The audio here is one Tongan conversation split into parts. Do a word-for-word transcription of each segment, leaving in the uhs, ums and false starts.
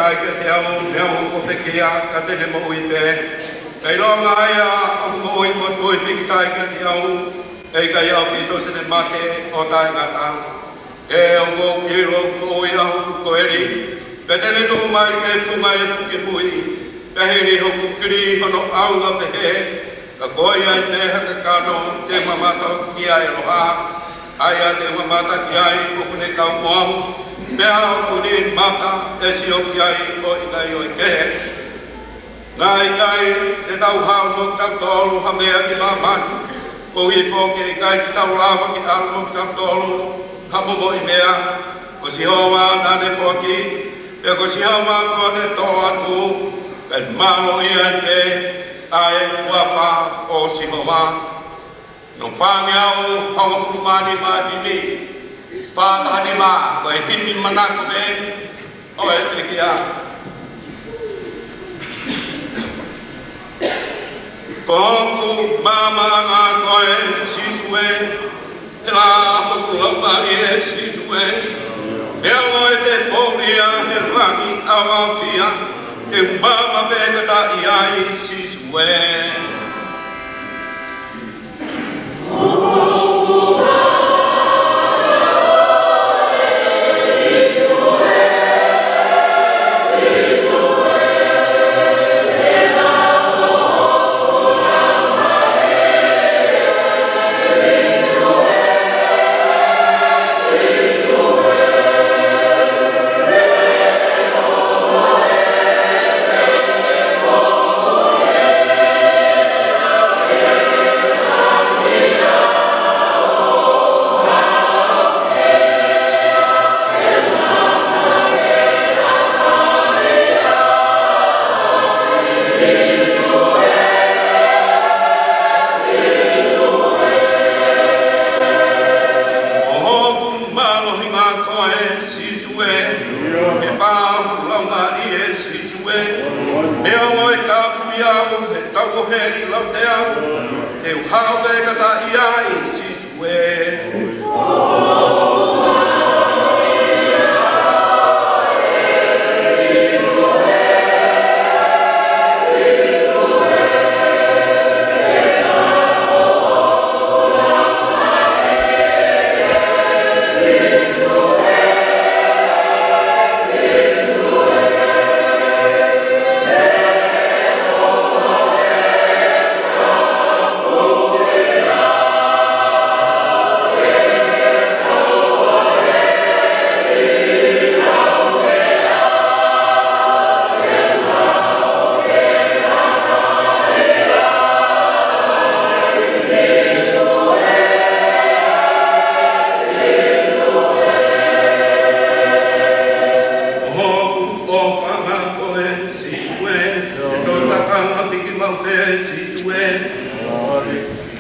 ʻai kiate au, neongo kuo pekia, ka te ne moʻui pē. Pea ʻilonga ia ʻoku moʻui mo tui pīkitai kiate au, ʻe ʻikai ʻaupito te ne mate ʻo taʻengata. He ʻoku ou ʻilo ʻoku moʻui ʻa hoku koeli, pea te ne tuʻu mai ki he funga ʻo e fuʻu kimui. Pea hili hoku kili hono ʻaunga pehē, ka ko ia ai pē ha kakano te u mamata ki ai ʻe loha. ʻA ia te u mamata ki ai ʻoku ne kau mo au, pea ʻoku ne mata ʻe sio ki ai ʻo ʻikai ʻo e kehe. Naʻe ʻikai te tau haʻu mo kitautolu ha meʻa ki māmani, koeʻuhi foki ʻe ʻikai te tau lava ke ʻalu mo kitautolu ha momoʻi meʻa. Ko Sihova naʻa ne foaki, pea ko Sihova kuo ne toʻo atu, pea mālō ia ai pē ʻa e huafa ʻo Sihova. Nō fāngeau hongofulu mā nima e himi. Fā taha nima, ko e himi manako pē ʻo e pekia. Ko hoku maama ʻa koe Sīsū ē, ʻe lā hoku laumālie Sīsū ē. Neongo ʻete poʻuli ʻi he langi ʻa e ʻaoʻaofia, te u maama pē kata ʻi ai Sīsū ē. Ko hoku mālohinga koe Sīsū ē, ʻe pā hoku laumālie Sīsū ē. Neongo ʻe kapuʻi au ʻe he tauʻoheli lauteau, te u haʻu pē kata ʻi ai Sīsū ē. Ko hoku ʻofaʻanga koe Sīsū ē, ʻe tō takanga piki maʻu pē Sīsū ē.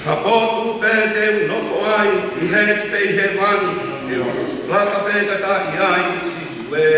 Ha potu pē te u nofo ai, ʻi heli pe ʻi hēvani, te u laka pē kata ʻi ai Sīsū ē.